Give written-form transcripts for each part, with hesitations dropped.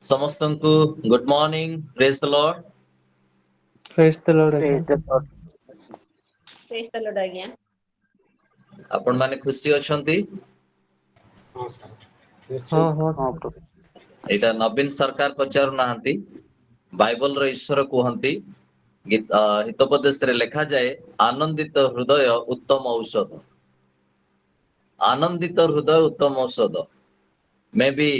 ସମସ୍ତଙ୍କୁ Good morning, praise the Lord. Praise the Lord ଆଜ୍ଞା। Praise the Lord. Praise the Lord ଆଜ୍ଞା। ଆପଣ ମାନେ ଖୁସି ଅଛନ୍ତି? ହଁ ସାର୍, ହଁ। ନିଶ୍ଚୟ। ହଁ। ହଁ ପ୍ରଭୁ। ଏଇଟା ନବୀନ ସରକାର ପଚାରୁନାହାନ୍ତି, ବାଇବଲର ଈଶ୍ୱର କୁହନ୍ତି। ହିତୋପଦେଶରେ ଲେଖାଯାଏ, ଆନନ୍ଦିତ ହୃଦୟ ଉତ୍ତମ ଔଷଧ। ଆନନ୍ଦିତ ହୃଦୟ ଉତ୍ତମ ଔଷଧ। ମେ ବି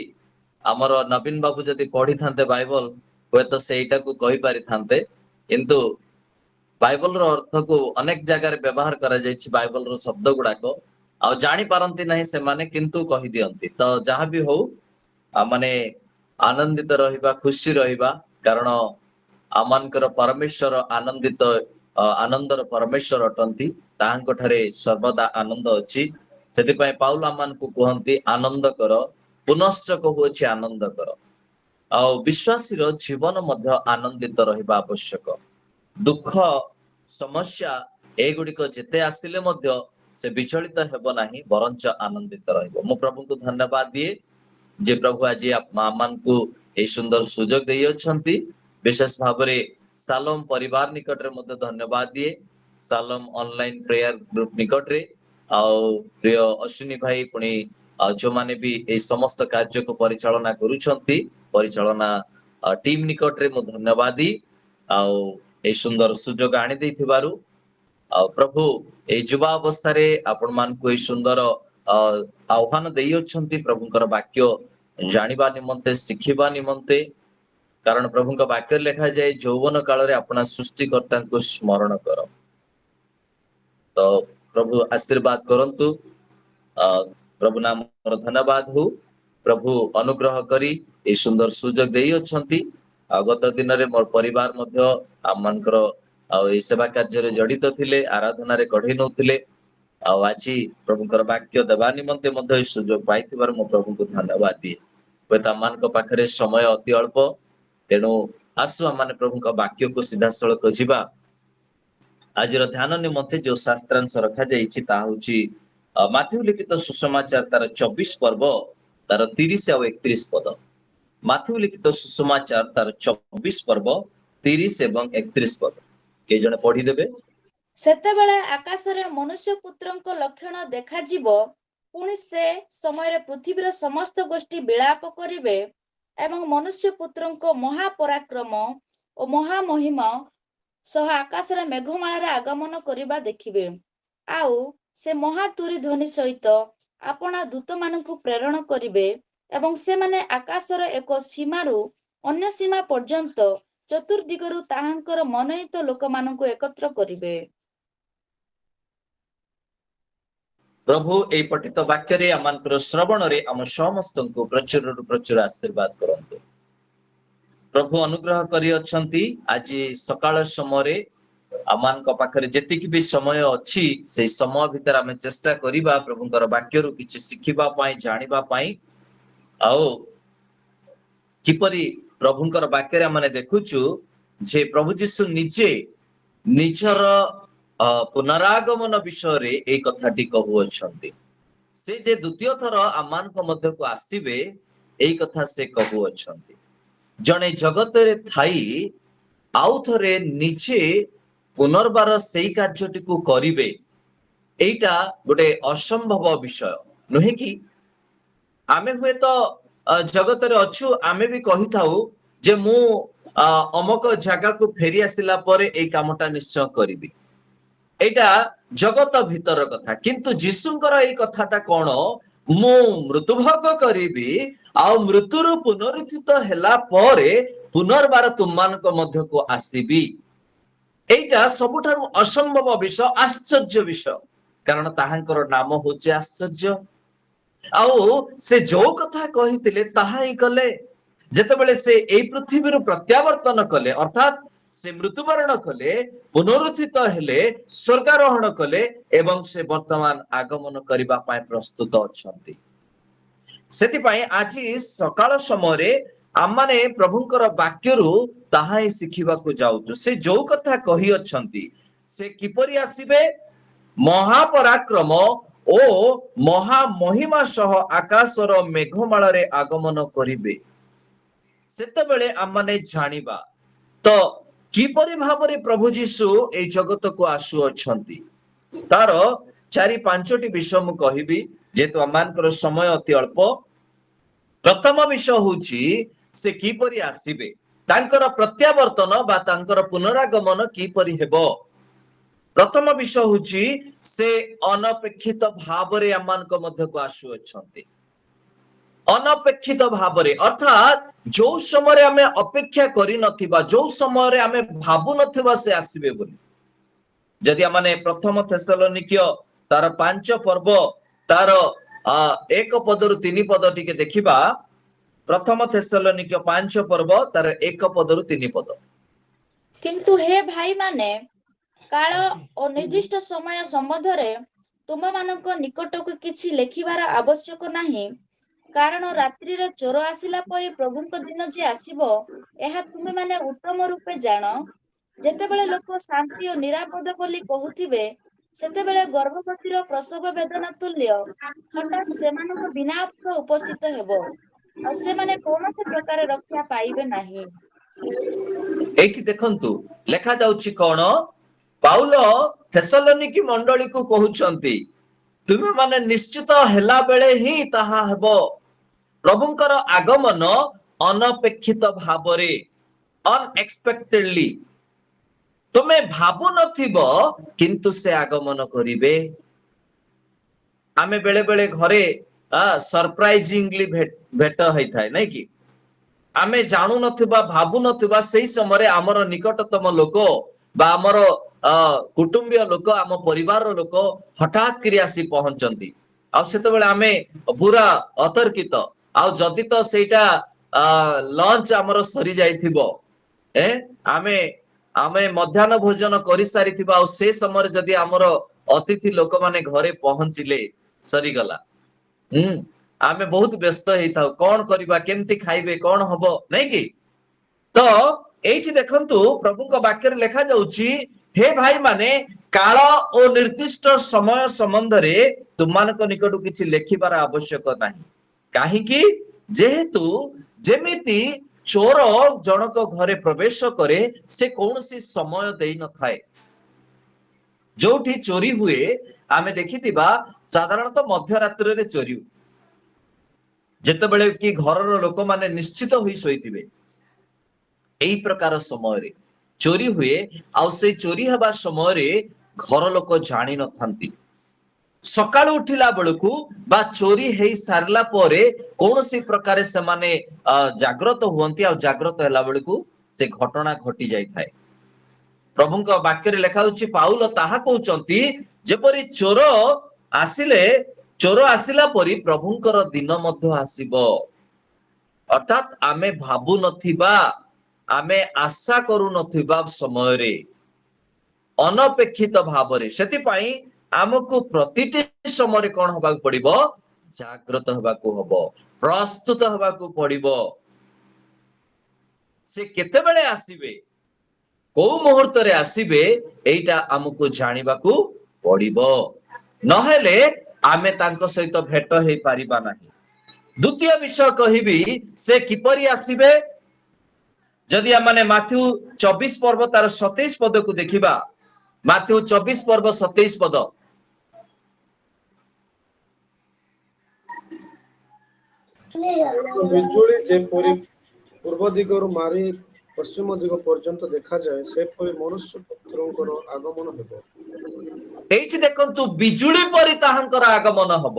ଆମର ନବୀନ ବାବୁ ଯଦି ପଢିଥାନ୍ତେ ବାଇବଲ, ହୁଏତ ସେଇଟାକୁ କହିପାରିଥାନ୍ତେ। କିନ୍ତୁ ବାଇବଲର ଅର୍ଥକୁ ଅନେକ ଜାଗାରେ ବ୍ୟବହାର କରାଯାଇଛି, ବାଇବଲର ଶବ୍ଦ ଗୁଡାକ ଆଉ ଜାଣିପାରନ୍ତି ନାହିଁ ସେମାନେ, କିନ୍ତୁ କହିଦିଅନ୍ତି। ତ ଯାହା ବି ହଉ, ମାନେ ଆନନ୍ଦିତ ରହିବା, ଖୁସି ରହିବା, କାରଣ ଆମମାନଙ୍କର ପରମେଶ୍ୱର ଆନନ୍ଦିତ, ଆନନ୍ଦର ପରମେଶ୍ୱର ଅଟନ୍ତି। ତାହାଙ୍କ ଠାରେ ସର୍ବଦା ଆନନ୍ଦ ଅଛି। ସେଥିପାଇଁ ପାଉଲ ଆମମାନଙ୍କୁ କୁହନ୍ତି ଆନନ୍ଦ କର, ପୁନଶ୍ଚ କହୁଅଛି ଆନନ୍ଦ କର। ଆଉ ବିଶ୍ୱାସୀର ଜୀବନ ମଧ୍ୟ ଆନନ୍ଦିତ ରହିବା ଆବଶ୍ୟକ। ଦୁଃଖ, ସମସ୍ୟା ଏଗୁଡିକ ଯେତେ ଆସିଲେ ମଧ୍ୟ ସେ ବିଚଳିତ ହେବ ନାହିଁ, ବରଞ୍ଚ ଆନନ୍ଦିତ ରହିବ। ମୁଁ ପ୍ରଭୁଙ୍କୁ ଧନ୍ୟବାଦ ଦିଏ ଯେ ପ୍ରଭୁ ଆଜି ଆମମାନଙ୍କୁ ଏଇ ସୁନ୍ଦର ସୁଯୋଗ ଦେଇଅଛନ୍ତି। ବିଶେଷ ଭାବରେ ସାଲୋମ ପରିବାର ନିକଟରେ ମଧ୍ୟ ଧନ୍ୟବାଦ ଦିଏ, ସାଲୋମ ଅନଲାଇନ ପ୍ରେୟାର ଗ୍ରୁପ ନିକଟରେ, ଆଉ ପ୍ରିୟ ଅଶ୍ୱିନୀ ଭାଇ, ପୁଣି ଆଉ ଯୋଉମାନେ ବି ଏଇ ସମସ୍ତ କାର୍ଯ୍ୟକୁ ପରିଚାଳନା କରୁଛନ୍ତି, ପରିଚାଳନା ଟିମ୍ ନିକଟରେ ମୁଁ ଧନ୍ୟବାଦ ଦିଏ ଆଉ ଏଇ ସୁନ୍ଦର ସୁଯୋଗ ଆଣି ଦେଇଥିବାରୁ। ଆଉ ପ୍ରଭୁ ଏଇ ଯୁବା ଅବସ୍ଥାରେ ଆପଣମାନଙ୍କୁ ଏଇ ସୁନ୍ଦର ଆହ୍ୱାନ ଦେଇଅଛନ୍ତି ପ୍ରଭୁଙ୍କର ବାକ୍ୟ ଜାଣିବା ନିମନ୍ତେ, ଶିଖିବା ନିମନ୍ତେ। କାରଣ ପ୍ରଭୁଙ୍କ ବାକ୍ୟରେ ଲେଖାଯାଏ, ଯୌବନ କାଳରେ ଆପଣା ସୃଷ୍ଟିକର୍ତ୍ତାଙ୍କୁ ସ୍ମରଣ କର। ତ ପ୍ରଭୁ ଆଶୀର୍ବାଦ କରନ୍ତୁ। ପ୍ରଭୁ ନାମର ଧନ୍ୟବାଦ ହଉ। ପ୍ରଭୁ ଅନୁଗ୍ରହ କରି ଏଇ ସୁନ୍ଦର ସୁଯୋଗ ଦେଇଅଛନ୍ତି। ଆଉ ଗତ ଦିନରେ ମୋର ପରିବାର ମଧ୍ୟ ଆମମାନଙ୍କର ଆଉ ଏଇ ସେବା କାର୍ଯ୍ୟରେ ଜଡିତ ଥିଲେ, ଆରାଧନାରେ କଢେଇ ନଉଥିଲେ। ଆଉ ଆଜି ପ୍ରଭୁଙ୍କର ବାକ୍ୟ ଦେବା ନିମନ୍ତେ ମଧ୍ୟ ଏଇ ସୁଯୋଗ ପାଇଥିବାରୁ ମୁଁ ପ୍ରଭୁଙ୍କୁ ଧନ୍ୟବାଦ ଦିଏ। ହୁଏତ ଆମମାନଙ୍କ ପାଖରେ ସମୟ ଅତି ଅଳ୍ପ, ତେଣୁ ଆସୁ ଆମମାନେ ପ୍ରଭୁଙ୍କ ବାକ୍ୟକୁ ସିଧାସଳଖ ଯିବା। ଆଜିର ଧ୍ୟାନ ନିମନ୍ତେ ଯୋଉ ଶାସ୍ତ୍ରାଂଶ ରଖାଯାଇଛି ତାହା ହଉଛି ମାଥିଉ ଲିଖିତ ସୁସମାଚାର ତାର 24 ପର୍ବ ତାର 30 ଆଉ 31 ପଦ। ମାଥିଉ ଲିଖିତ ସୁସମାଚାର ତାର 24 ପର୍ବ 30 ଏବଂ 31 ପଦ କେହି ଜଣେ ପଢିଦେବେ? ସେତେବେଳେ ଆକାଶରେ ମନୁଷ୍ୟ ପୁତ୍ରଙ୍କ ଲକ୍ଷଣ ଦେଖାଯିବ, ପୁଣି ସେ ସମୟରେ ପୃଥିବୀର ସମସ୍ତ ଗୋଷ୍ଠୀ ବିଳାପ କରିବେ ଏବଂ ମନୁଷ୍ୟ ପୁତ୍ରଙ୍କ ମହାପରାକ୍ରମ ଓ ମହାମହିମା ସହ ଆକାଶରେ ମେଘମାଳାରେ ଆଗମନ କରିବା ଦେଖିବେ। ଆଉ ସେ ମହାତୁରୀ ଧ୍ୱନି ସହିତ ଆପଣା ଦୂତମାନଙ୍କୁ ପ୍ରେରଣ କରିବେ ଏବଂ ସେମାନେ ଆକାଶର ଏକ ସୀମାରୁ ଅନ୍ୟ ସୀମା ପର୍ଯ୍ୟନ୍ତ ଚତୁର୍ଦିଗରୁ ତାହାଙ୍କର ମନୋନୀତ ଲୋକମାନଙ୍କୁ ଏକତ୍ର କରିବେ। ପ୍ରଭୁ ଏଇ ପଠିତ ବାକ୍ୟରେ ଆମମାନଙ୍କର ଶ୍ରବଣରେ ଆମ ସମସ୍ତଙ୍କୁ ପ୍ରଚୁରରୁ ପ୍ରଚୁର ଆଶୀର୍ବାଦ କରନ୍ତୁ। ପ୍ରଭୁ ଅନୁଗ୍ରହ କରିଅଛନ୍ତି। ଆଜି ସକାଳ ସମୟରେ ଆମମାନଙ୍କ ପାଖରେ ଯେତିକି ବି ସମୟ ଅଛି, ସେଇ ସମୟ ଭିତରେ ଆମେ ଚେଷ୍ଟା କରିବା ପ୍ରଭୁଙ୍କର ବାକ୍ୟରୁ କିଛି ଶିଖିବା ପାଇଁ, ଜାଣିବା ପାଇଁ। ଆଉ କିପରି ପ୍ରଭୁଙ୍କର ବାକ୍ୟରେ ଆମେ ଦେଖୁଛୁ ଯେ ପ୍ରଭୁ ଯୀଶୁ ନିଜେ ନିଜର ପୁନରାଗମନ ବିଷୟରେ ଏଇ କଥାଟି କହୁଅଛନ୍ତି। ସେ ଯେ ଦ୍ୱିତୀୟ ଥର ଆମମାନଙ୍କ ମଧ୍ୟକୁ ଆସିବେ, ଏଇ କଥା ସେ କହୁଅଛନ୍ତି। ଜଣେ ଜଗତରେ ଥାଇ ଆଉ ଥରେ ନିଜେ ପୁନର୍ବାର ସେଇ କାର୍ଯ୍ୟଟିକୁ କରିବେ, ଏଇଟା ଗୋଟେ ଅସମ୍ଭବ ବିଷୟ ନୁହେଁ କି? ଆମେ ହୁଏତ ଜଗତରେ ଅଛୁ, ଆମେ ବି କହିଥାଉ ଯେ ମୁଁ ଅମକ ଜାଗାକୁ ଫେରି ଆସିଲା ପରେ ଏଇ କାମଟା ନିଶ୍ଚୟ କରିବି। ଏଇଟା ଜଗତ ଭିତର କଥା। କିନ୍ତୁ ଯୀଶୁଙ୍କର ଏଇ କଥାଟା କଣ? ମୁଁ ମୃତ୍ୟୁଭୋଗ କରିବି ଆଉ ମୃତ୍ୟୁରୁ ପୁନରୁତ୍ଥିତ ହେଲା ପରେ ପୁନର୍ବାର ତୁମମାନଙ୍କ ମଧ୍ୟକୁ ଆସିବି। ଏଇଟା ସବୁଠାରୁ ଅସମ୍ଭବ ବିଷୟ, ଆଶ୍ଚର୍ଯ୍ୟ ବିଷୟ। କାରଣ ତାହାଙ୍କର ନାମ ହଉଛି ଆଶ୍ଚର୍ଯ୍ୟ। ଆଉ ସେ ଯୋଉ କଥା କହିଥିଲେ ତାହା ହିଁ କଲେ। ଯେତେବେଳେ ସେ ଏଇ ପୃଥିବୀରୁ ପ୍ରତ୍ୟାବର୍ତ୍ତନ କଲେ, ଅର୍ଥାତ୍ ସେ ମୃତ୍ୟୁବରଣ କଲେ, ପୁନରୁତ୍ଥିତ ହେଲେ, ସ୍ୱର୍ଗାରୋହଣ କଲେ ଏବଂ ସେ ବର୍ତ୍ତମାନ ଆଗମନ କରିବା ପାଇଁ ପ୍ରସ୍ତୁତ ଅଛନ୍ତି। ସେଥିପାଇଁ ଆଜି ସକାଳ ସମୟରେ ଆମମାନେ ପ୍ରଭୁଙ୍କର ବାକ୍ୟରୁ ତାହା ହିଁ ଶିଖିବାକୁ ଯାଉଛୁ। ସେ ଯୋଉ କଥା କହିଅଛନ୍ତି, ସେ କିପରି ଆସିବେ? ମହାପରାକ୍ରମ ଓ ମହାମହିମା ସହ ଆକାଶର ମେଘମାଳରେ ଆଗମନ କରିବେ। ସେତେବେଳେ ଆମମାନେ ଜାଣିବା। ତ କିପରି ଭାବରେ ପ୍ରଭୁ ଯୀଶୁ ଏଇ ଜଗତକୁ ଆସୁଅଛନ୍ତି, ତାର 4-5ଟି ବିଷୟ ମୁଁ କହିବି, ଯେହେତୁ ଆମମାନଙ୍କର ସମୟ ଅତି ଅଳ୍ପ। ପ୍ରଥମ ବିଷୟ ହଉଛି ସେ କିପରି ଆସିବେ, ତାଙ୍କର ପ୍ରତ୍ୟାବର୍ତ୍ତନ ବା ତାଙ୍କର ପୁନରାଗମନ କିପରି ହେବ। ପ୍ରଥମ ବିଷୟ ହଉଛି ସେ ଅନପେକ୍ଷିତ ଭାବରେ ଆମମାନଙ୍କ ମଧ୍ୟକୁ ଆସୁଅଛନ୍ତି। ଅନପେକ୍ଷିତ ଭାବରେ, ଅର୍ଥାତ୍ ଯୋଉ ସମୟରେ ଆମେ ଅପେକ୍ଷା କରିନଥିବା, ଯୋଉ ସମୟରେ ଆମେ ଭାବୁନଥିବା ସେ ଆସିବେ ବୋଲି। ଯଦି ଆମେ ପ୍ରଥମ ଥେସଲନିକୀୟ ତାର 5 ପର୍ବ ତାର 1 ପଦରୁ 3 ପଦ ଟିକେ ଦେଖିବା। ପ୍ରଥମ ଥେସଲନିକୀୟ 5 ପର୍ବ ତାର 1 ପଦରୁ 3 ପଦ। କିନ୍ତୁ ହେ ଭାଇମାନେ, କାଳ ଓ ନିର୍ଦ୍ଦିଷ୍ଟ ସମୟ ସମ୍ବନ୍ଧରେ ତୁମମାନଙ୍କ ନିକଟକୁ କିଛି ଲେଖିବାର ଆବଶ୍ୟକ ନାହିଁ, କାରଣ ରାତ୍ରିରେ ଚୋର ଆସିଲା ପରି ପ୍ରଭୁଙ୍କ ଦିନ ଯେ ଆସିବ, ଏହା ତୁମେମାନେ ଉତ୍ତମ ରୂପେ ଜାଣ। ଯେତେବେଳେ ଲୋକ ଶାନ୍ତି ଓ ନିରାପଦ ବୋଲି କହୁଥିବେ, ସେତେବେଳେ ଗର୍ଭବତୀର ପ୍ରସବ ବେଦନା ତୁଲ୍ୟ ହଠାତ୍ ସେମାନଙ୍କ ବିନାଶ ଉପସ୍ଥିତ ହେବ, ଆଉ ସେମାନେ କୌଣସି ପ୍ରକାର ରକ୍ଷା ପାଇବେ ନାହିଁ। ଏଇଠି ଦେଖନ୍ତୁ ଲେଖାଯାଉଛି କଣ, ପାଉଲ ଥେସଲନିକି ମଣ୍ଡଳୀକୁ କହୁଛନ୍ତି, ତୁମେ ମାନେ ନିଶ୍ଚିତ ହେଲା ବେଳେ ହିଁ ତାହା ହେବ। ପ୍ରଭୁଙ୍କର ଆଗମନ ଅନପେକ୍ଷିତ ଭାବରେ, ଅନଏକ୍ସପେକ୍ଟେଡଲି, ତୁମେ ଭାବୁନଥିବ କିନ୍ତୁ ସେ ଆଗମନ କରିବେ। ଆମେ ବେଳେ ବେଳେ ଘରେ ସରପ୍ରାଇଜିଂଲି ଭେଟ ହେଇଥାଏ, ନାଇଁ କି? ଆମେ ଜାଣୁନଥିବା, ଭାବୁନଥିବା, ସେଇ ସମୟରେ ଆମର ନିକଟତମ ଲୋକ ବା ଆମର କୁଟୁମ୍ବୀୟ ଲୋକ, ଆମ ପରିବାରର ଲୋକ ହଠାତ୍ କରି ଆସି ପହଞ୍ଚନ୍ତି। ଆଉ ସେତେବେଳେ ଆମେ ପୁରା ଅତର୍କିତ। ଆଉ ଯଦି ତ ସେଇଟା ଲଞ୍ଚ ଆମର ସରି ଯାଇଥିବ, ଆମେ ମଧ୍ୟାହ୍ନ ଭୋଜନ କରିସାରିଥିବା, ଆଉ ସେ ସମୟରେ ଯଦି ଆମର ଅତିଥି ଲୋକମାନେ ଘରେ ପହଞ୍ଚିଲେ, ସରିଗଲା। ଆମେ ବହୁତ ବ୍ୟସ୍ତ ହେଇଥାଉ, କଣ କରିବା, କେମିତି ଖାଇବେ, କଣ ହବ, ନାଇଁ କି? ତ ଏଇଠି ଦେଖନ୍ତୁ ପ୍ରଭୁଙ୍କ ବାକ୍ୟରେ ଲେଖାଯାଉଛି, ହେ ଭାଇମାନେ, କାଳ ଓ ନିର୍ଦ୍ଦିଷ୍ଟ ସମୟ ସମ୍ବନ୍ଧରେ ତୁମମାନଙ୍କ ନିକଟକୁ କିଛି ଲେଖିବାର ଆବଶ୍ୟକ ନାହିଁ। କାହିଁକି? ଯେହେତୁ ଯେମିତି ଚୋର ଜଣକ ଘରେ ପ୍ରବେଶ କରେ, ସେ କୌଣସି ସମୟ ଦେଇନଥାଏ। ଯୋଉଠି ଚୋରି ହୁଏ, ଆମେ ଦେଖିଥିବା ସାଧାରଣତଃ ମଧ୍ୟରାତ୍ରିରେ ଚୋରି ହୁଏ, ଯେତେବେଳେ କି ଘରର ଲୋକମାନେ ନିଶ୍ଚିତ ହୋଇ ଶୋଇଥିବେ। ଏଇ ପ୍ରକାର ସମୟରେ ଚୋରି ହୁଏ। ଆଉ ସେଇ ଚୋରି ହେବା ସମୟରେ ଘର ଲୋକ ଜାଣିନଥାନ୍ତି। ସକାଳୁ ଉଠିଲା ବେଳକୁ ବା ଚୋରି ହେଇ ସାରିଲା ପରେ କୌଣସି ପ୍ରକାରେ ସେମାନେ ଜାଗ୍ରତ ହୁଅନ୍ତି। ଆଉ ଜାଗ୍ରତ ହେଲା ବେଳକୁ ସେ ଘଟଣା ଘଟି ଯାଇଥାଏ। ପ୍ରଭୁଙ୍କ ବାକ୍ୟରେ ଲେଖା ହଉଛି, ପାଉଲ ତାହା କହୁଛନ୍ତି, ଯେପରି ଚୋର ଆସିଲେ, ଚୋର ଆସିଲା ପରି ପ୍ରଭୁଙ୍କର ଦିନ ମଧ୍ୟ ଆସିବ। ଅର୍ଥାତ୍ ଆମେ ଭାବୁନଥିବା, ଆମେ ଆଶା କରୁନଥିବା ସମୟରେ, ଅନପେକ୍ଷିତ ଭାବରେ। ସେଥିପାଇଁ ଆମକୁ ପ୍ରତିଟି ସମୟରେ କଣ ହବାକୁ ପଡିବ? ଜାଗ୍ରତ ହେବାକୁ ହବ, ପ୍ରସ୍ତୁତ ହେବାକୁ ପଡିବ। ସେ କେତେବେଳେ ଆସିବେ, କୋଉ ମୁହୂର୍ତ୍ତରେ ଆସିବେ, ଏଇଟା ଆମକୁ ଜାଣିବାକୁ ପଡିବ। ନହେଲେ ଆମେ ତାଙ୍କ ସହିତ ଭେଟ ହେଇପାରିବା ନାହିଁ। ଦ୍ୱିତୀୟ ବିଷୟ କହିବି, ସେ କିପରି ଆସିବେ। ଯଦି ଆମେ ମାଥ୍ୟୁ 24 ପର୍ବ ତାର 27 ପଦକୁ ଦେଖିବା, ମାଥ୍ୟୁ 24 ପର୍ବ 27 ପଦ। ବିଜୁଳି ଯେପରି ପୂର୍ବ ଦିଗରୁ ମାରି ପଶ୍ଚିମ ଦିଗ ପର୍ଯ୍ୟନ୍ତ ଦେଖାଯାଏ, ସେପରି ମନୁଷ୍ୟ ପୁତ୍ରଙ୍କର ଆଗମନ ହେବ। ଏଇଠି ଦେଖନ୍ତୁ, ବିଜୁଳି ପରି ତାହାଙ୍କର ଆଗମନ ହବ।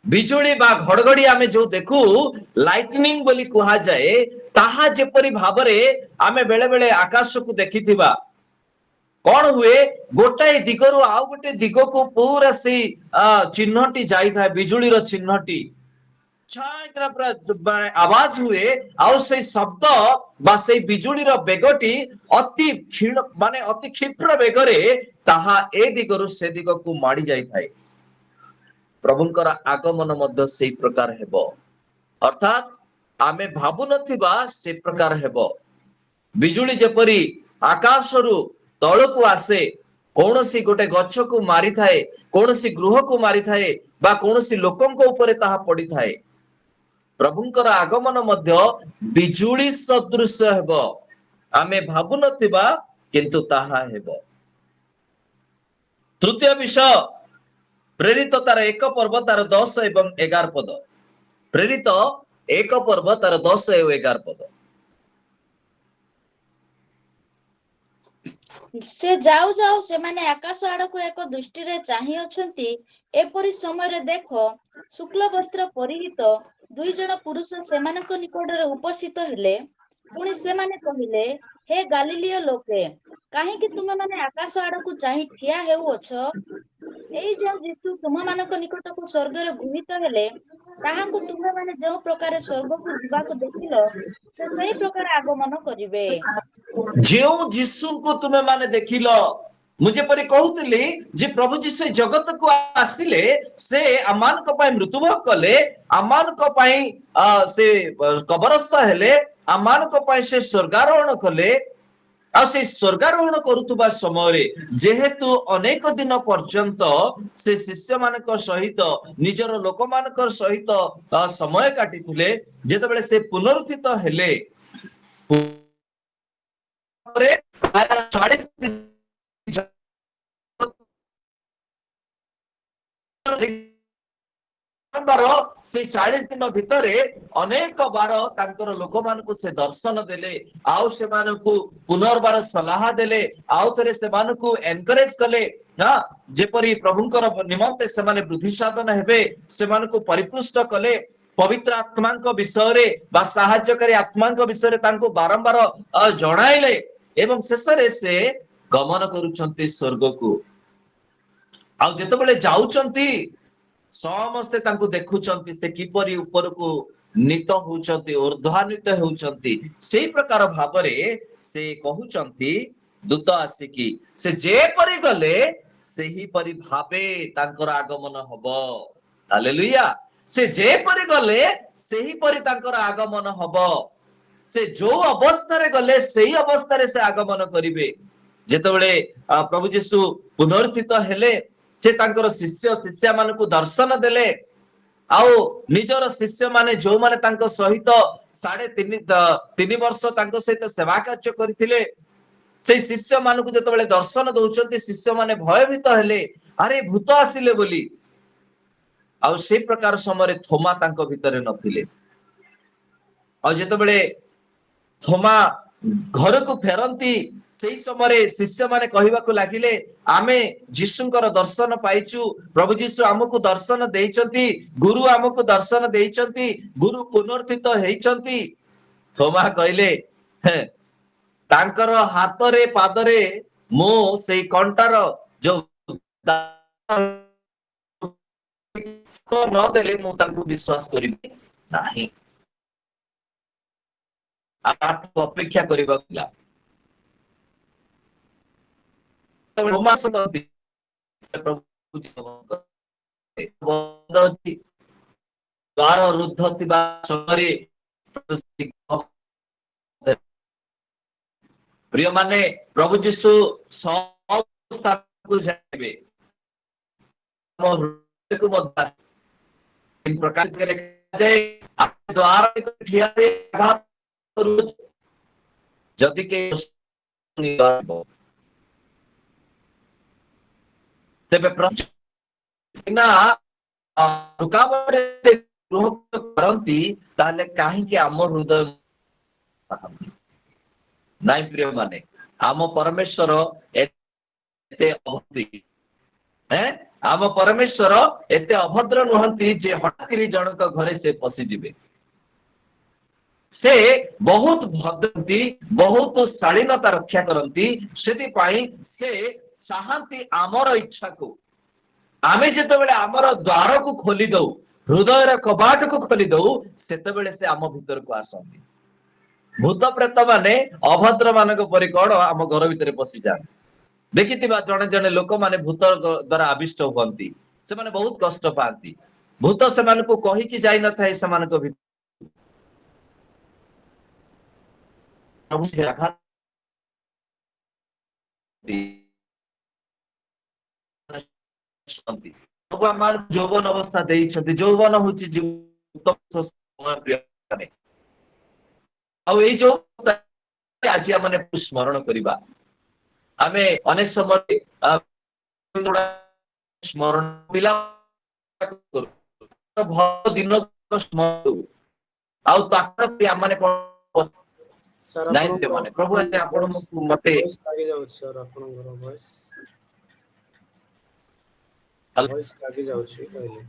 ବିଜୁଳି ବା ଘଡଘଡି ଆମେ ଯୋଉ ଦେଖୁ, ଲାଇଟନିଂ ବୋଲି କୁହାଯାଏ, ତାହା ଯେପରି ଭାବରେ ଆମେ ବେଳେ ବେଳେ ଆକାଶକୁ ଦେଖିଥିବା, କଣ ହୁଏ, ଗୋଟାଏ ଦିଗରୁ ଆଉ ଗୋଟେ ଦିଗକୁ ପୁରା ସେଇ ଚିହ୍ନଟି ଯାଇଥାଏ, ବିଜୁଳିର ଚିହ୍ନଟି ପୁରା ଆବାଜ ହୁଏ। ଆଉ ସେଇ ଶବ୍ଦ ବା ସେଇ ବିଜୁଳିର ବେଗଟି ଅତି କ୍ଷୀଣ, ମାନେ ଅତି କ୍ଷିପ୍ର ବେଗରେ ତାହା ଏ ଦିଗରୁ ସେ ଦିଗକୁ ମାଡି ଯାଇଥାଏ। ପ୍ରଭୁଙ୍କର ଆଗମନ ମଧ୍ୟ ସେଇ ପ୍ରକାର ହେବ। ଅର୍ଥାତ୍ ଆମେ ଭାବୁନଥିବା ସେ ପ୍ରକାର ହେବ। ବିଜୁଳି ଯେପରି ଆକାଶରୁ ତଳକୁ ଆସେ, କୌଣସି ଗୋଟେ ଗଛକୁ ମାରିଥାଏ, କୌଣସି ଗୃହକୁ ମାରିଥାଏ ବା କୌଣସି ଲୋକଙ୍କ ଉପରେ ତାହା ପଡିଥାଏ। ପ୍ରଭୁଙ୍କର ଆଗମନ ମଧ୍ୟ ବିଜୁଳି ସଦୃଶ ହେବ। ଆମେ ଭାବୁନଥିବା କିନ୍ତୁ ତାହା ହେବ। ତୃତୀୟ ବିଷୟ, ପ୍ରେରିତ ତାର 1 ପର୍ବ ତାର 10 ଏବଂ 11 ପଦ। ପ୍ରେରିତ 1 ପର୍ବ ତାର 10 ଏବଂ 11 ପଦ। ସେ ଯାଉ ଯାଉ ସେମାନେ ଆକାଶ ଆଡକୁ ଏକ ଦୃଷ୍ଟିରେ ଚାହିଁ ଅଛନ୍ତି। ଏପରି ସମୟରେ ଦେଖ, ଶୁକ୍ଳ ବସ୍ତ୍ର ପରିହିତ 2 ଜଣ ପୁରୁଷ ସେମାନଙ୍କ ନିକଟରେ ଉପସ୍ଥିତ ହେଲେ। ପୁଣି ସେମାନେ କହିଲେ, ହେ ଗାଲିଲୀୟ ଲୋକେ, କାହିଁକି ତୁମେମାନେ ଆକାଶ ଆଡକୁ ଚାହିଁ ଠିଆ ହେଉଅଛ? ଏଇ ଯେଉଁ ଯୀଶୁ ତୁମମାନଙ୍କ ନିକଟକୁ ସ୍ୱର୍ଗରେ ଗୃହୀତ ହେଲେ, ତାହାଙ୍କୁ ତୁମେମାନେ ଯେଉଁ ପ୍ରକାର ସ୍ୱର୍ଗକୁ ଯିବାକୁ ଦେଖିଲ, ସେ ସେହି ପ୍ରକାର ଆଗମନ କରିବେ। ଯେଉଁ ଯୀଶୁଙ୍କୁ ତୁମେମାନେ ଦେଖିଲ, ମୁଁ ଯେପରି କହୁଥିଲି ଯେ ପ୍ରଭୁ ଯୀଶୁ ଜଗତକୁ ଆସିଲେ, ସେ ଆମମାନଙ୍କ ପାଇଁ ମୃତ୍ୟୁଭୋଗ କଲେ, ଆମମାନଙ୍କ ପାଇଁ ସେ କବରସ୍ଥ ହେଲେ, ଆମମାନଙ୍କ ପାଇଁ ସେ ସ୍ୱର୍ଗାରୋହଣ କଲେ। ଆଉ ସେ ସ୍ୱର୍ଗାରୋହଣ କରୁଥିବା ସମୟରେ ଯେହେତୁ ଅନେକ ଦିନ ପର୍ଯ୍ୟନ୍ତ ସେ ଶିଷ୍ୟମାନଙ୍କ ସହିତ, ନିଜର ଲୋକମାନଙ୍କ ସହିତ ସମୟ କାଟିଥିଲେ, ଯେତେବେଳେ ସେ ପୁନରୁତ୍ଥିତ ହେଲେ, ସେଇ 40 ଦିନ ଭିତରେ ଅନେକ ବାର ତାଙ୍କର ଲୋକମାନଙ୍କୁ ସେ ଦର୍ଶନ ଦେଲେ, ଆଉ ସେମାନଙ୍କୁ ପୁନର୍ବାର ସଲାହ ଦେଲେ, ଆଉ ଥରେ ସେମାନଙ୍କୁ ଏନକରେଜ କଲେ, ଯେପରି ପ୍ରଭୁଙ୍କର ନିମନ୍ତେ ସେମାନେ ବୃଦ୍ଧି ସାଧନ ହେବେ, ସେମାନଙ୍କୁ ପରିପୃଷ୍ଟ କଲେ। ପବିତ୍ର ଆତ୍ମାଙ୍କ ବିଷୟରେ ବା ସାହାଯ୍ୟକାରୀ ଆତ୍ମାଙ୍କ ବିଷୟରେ ତାଙ୍କୁ ବାରମ୍ବାର ଜଣାଇଲେ ଏବଂ ଶେଷରେ ସେ ଗମନ କରୁଛନ୍ତି ସ୍ୱର୍ଗକୁ। ଆଉ ଯେତେବେଳେ ଯାଉଛନ୍ତି ସମସ୍ତେ ତାଙ୍କୁ ଦେଖୁଛନ୍ତି, ସେ କିପରି ଉପରକୁ ନୀତ ହଉଛନ୍ତି, ଉର୍ଦ୍ଧ୍ୱାନ୍ୱିତ ହେଉଛନ୍ତି। ସେଇ ପ୍ରକାର ଭାବରେ ସେ କହୁଛନ୍ତି, ଦୂତ ଆସିକି ସେ ଯେପରି ଗଲେ ସେହିପରି ଭାବେ ତାଙ୍କର ଆଗମନ ହବ। ହାଲେଲୁୟା। ସେ ଯେପରି ଗଲେ ସେହିପରି ତାଙ୍କର ଆଗମନ ହବ। ସେ ଯୋଉ ଅବସ୍ଥାରେ ଗଲେ ସେଇ ଅବସ୍ଥାରେ ସେ ଆଗମନ କରିବେ। ଯେତେବେଳେ ପ୍ରଭୁ ଯୀଶୁ ପୁନରୁତ୍ଥିତ ହେଲେ, ସେ ତାଙ୍କର ଶିଷ୍ୟ ଶିଷ୍ୟା ମାନଙ୍କୁ ଦର୍ଶନ ଦେଲେ। ଆଉ ନିଜର ଶିଷ୍ୟମାନେ ଯୋଉମାନେ ତାଙ୍କ ସହିତ 3.5 ବର୍ଷ ତାଙ୍କ ସହିତ ସେବା କାର୍ଯ୍ୟ କରିଥିଲେ, ସେଇ ଶିଷ୍ୟ ମାନଙ୍କୁ ଯେତେବେଳେ ଦର୍ଶନ ଦଉଛନ୍ତି, ଶିଷ୍ୟମାନେ ଭୟଭୀତ ହେଲେ, ଆରେ ଭୂତ ଆସିଲେ ବୋଲି। ଆଉ ସେଇ ପ୍ରକାର ସମୟରେ ଥୋମା ତାଙ୍କ ଭିତରେ ନଥିଲେ। ଆଉ ଯେତେବେଳେ ଥୋମା ଘରକୁ ଫେରନ୍ତି, ସେଇ ସମୟରେ ଶିଷ୍ୟମାନେ କହିବାକୁ ଲାଗିଲେ, ଆମେ ଯୀଶୁଙ୍କର ଦର୍ଶନ ପାଇଛୁ, ପ୍ରଭୁ ଯୀଶୁ ଆମକୁ ଦର୍ଶନ ଦେଇଛନ୍ତି, ଗୁରୁ ଆମକୁ ଦର୍ଶନ ଦେଇଛନ୍ତି, ଗୁରୁ ପୁନରୁତ୍ଥିତ ହେଇଛନ୍ତି। ଥୋମା କହିଲେ, ତାଙ୍କର ହାତରେ ପାଦରେ ମୁଁ ସେଇ କଣ୍ଟାର ଯୋଉ ନ ଦେଲେ ମୁଁ ତାଙ୍କୁ ବିଶ୍ୱାସ କରିବି ନାହିଁ। ଅପେକ୍ଷା କରିବାକୁ ଥିଲା। ଦ୍ୱାର ରୁଦ୍ଧ ଥିବା ସମୟରେ ପ୍ରିୟମାନେ, ପ୍ରଭୁ ଯୀଶୁ ସବୁ ସ୍ଥାନକୁ ଯାଇବେ, ଯଦି କେହି ତେବେ କରନ୍ତି, ତାହେଲେ କାହିଁକି ଆମ ହୃଦୟ ନାଇଁ? ପ୍ରିୟମାନେ, ଆମ ପରମେଶ୍ୱର ଏତେ ଆମ ପରମେଶ୍ୱର ଏତେ ଅଭଦ୍ର ନୁହନ୍ତି ଯେ ହଠାତ୍ ଜଣଙ୍କ ଘରେ ସେ ପଶିଯିବେ। ସେ ବହୁତ ଭଦ୍ରନ୍ତି, ବହୁତ ଶାଳୀନତା ରକ୍ଷା କରନ୍ତି। ସେଥିପାଇଁ ସେ ଚାହାନ୍ତି ଆମର ଇଚ୍ଛାକୁ। ଆମେ ଯେତେବେଳେ ଆମର ଦ୍ୱାରକୁ ଖୋଲି ଦଉ, ହୃଦୟର କବାଟକୁ ଖୋଲି ଦଉ, ସେତେବେଳେ ସେ ଆମ ଭିତରକୁ ଆସନ୍ତି। ଭୂତ ପ୍ରେତ ମାନେ ଅଭଦ୍ର ମାନଙ୍କ ପରି କଣ ଆମ ଘର ଭିତରେ ପଶିଯାଆନ୍ତି। ଦେଖିଥିବା ଜଣେ ଜଣେ ଲୋକମାନେ ଭୂତ ଦ୍ୱାରା ଆବିଷ୍ଟ ହୁଅନ୍ତି, ସେମାନେ ବହୁତ କଷ୍ଟ ପାଆନ୍ତି। ଭୂତ ସେମାନଙ୍କୁ କହିକି ଯାଇନଥାଏ ସେମାନଙ୍କ ଭିତରେ। ଯୌବନ ଅବସ୍ଥା ଦେଇଛନ୍ତି। ଯୌବନ ହଉଛି ପ୍ରିୟମାନେ। ଆଉ ଏଇ ଯୋଉ ଆଜି ଆମେ ସ୍ମରଣ କରିବା, ଆମେ ଅନେକ ସମୟରେ ସ୍ମରଣ ପିଲା ଭଲ ଦିନ ସ୍ମରଣ ଆଉ ତାକୁ ଆମମାନେ କଣ ସାର୍, ନାଇଁ ଆପଣଙ୍କର ସେମାନେ ପ୍ରଭୁ ଆଜି ଆପଣଙ୍କୁ ମତେ ଭଏସ ଲାଗି ଯାଉଛି ସାର୍, ଆପଣଙ୍କର ଭଏସ ଭଏସ ଲାଗି ଯାଉଛି କହିଲେ।